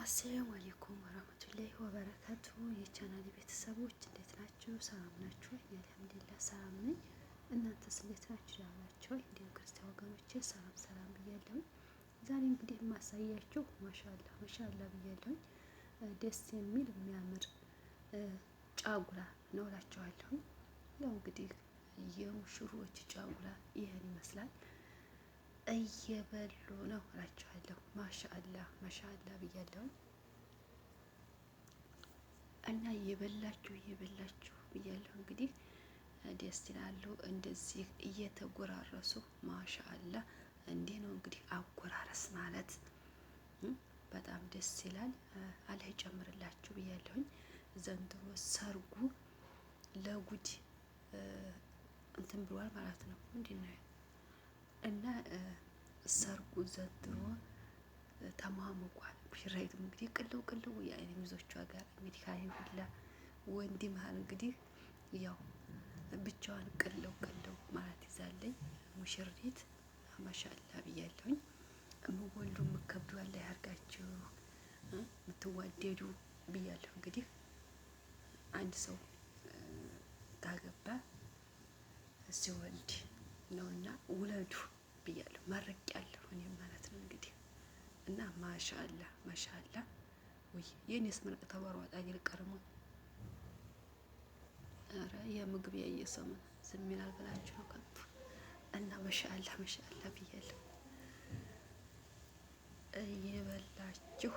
አሰላሙ አለይኩም ወራህመቱላሂ ወበረካቱ። የቻናል ቤተሰቦች እንዴት ናችሁ? ሰላም ናችሁ? አልሐምዱሊላህ ሰላም ነኝ። እናንተስ እንዴት ናችሁ? ደህና ናችሁ? እንዲሁም ክርስቲያን ወገኖቼ ሰላም ሰላም ብያለሁኝ። ዛሬ እንግዲህ የማሳያችሁ ማሻአላ ማሻአላ ብያለሁኝ። ደስ የሚል የሚያምር ጫጉላ ነው እላችኋለሁኝ። ያው እንግዲህ የሙሽሮች ጫጉላ ይህን ይመስላል። እየበሉ ነው እላችኋለሁ። ማሻአላ ማሻአላ ብያለሁ እና እየበላችሁ እየበላችሁ ብያለሁ። እንግዲህ ደስ ይላሉ እንደዚህ እየተጎራረሱ ማሻአላ። እንዲህ ነው እንግዲህ አጎራረስ ማለት በጣም ደስ ይላል። አላህ ይጨምርላችሁ ብያለሁኝ። ዘንድሮ ሰርጉ ለጉድ እንትን ብሏል ማለት ነው። ምንድን ነው እና ሰርጉ ዘንድሮ ተሟሙቋል። ሙሽራይቱም እንግዲህ ቅልው ቅልው የአይን ሚዞቿ ጋር እንግዲህ ካይ ሁላ ወንድ መሀል እንግዲህ ያው ብቻዋን ቅልው ቅልው ማለት ይዛለኝ ሙሽሪት ማሻአላ ብያለሁኝ። የምወልዱ የምከብዱ አለ ያርጋችሁ የምትዋደዱ ብያለሁ። እንግዲህ አንድ ሰው ካገባ ሲወልድ ነውና ውለዱ ብያለሁ፣ መርቄያለሁ እኔም ማለት ነው እንግዲህ እና ማሻአላ ማሻአላ። ውይ የኔስ መልክ ተሯሯጣ ቀርሞ ኧረ የምግብ ያየ ሰው ምን ዝም ይላል ብላችሁ ነው ከንቱ። እና ማሻአላ ማሻአላ ብያለሁ። እየበላችሁ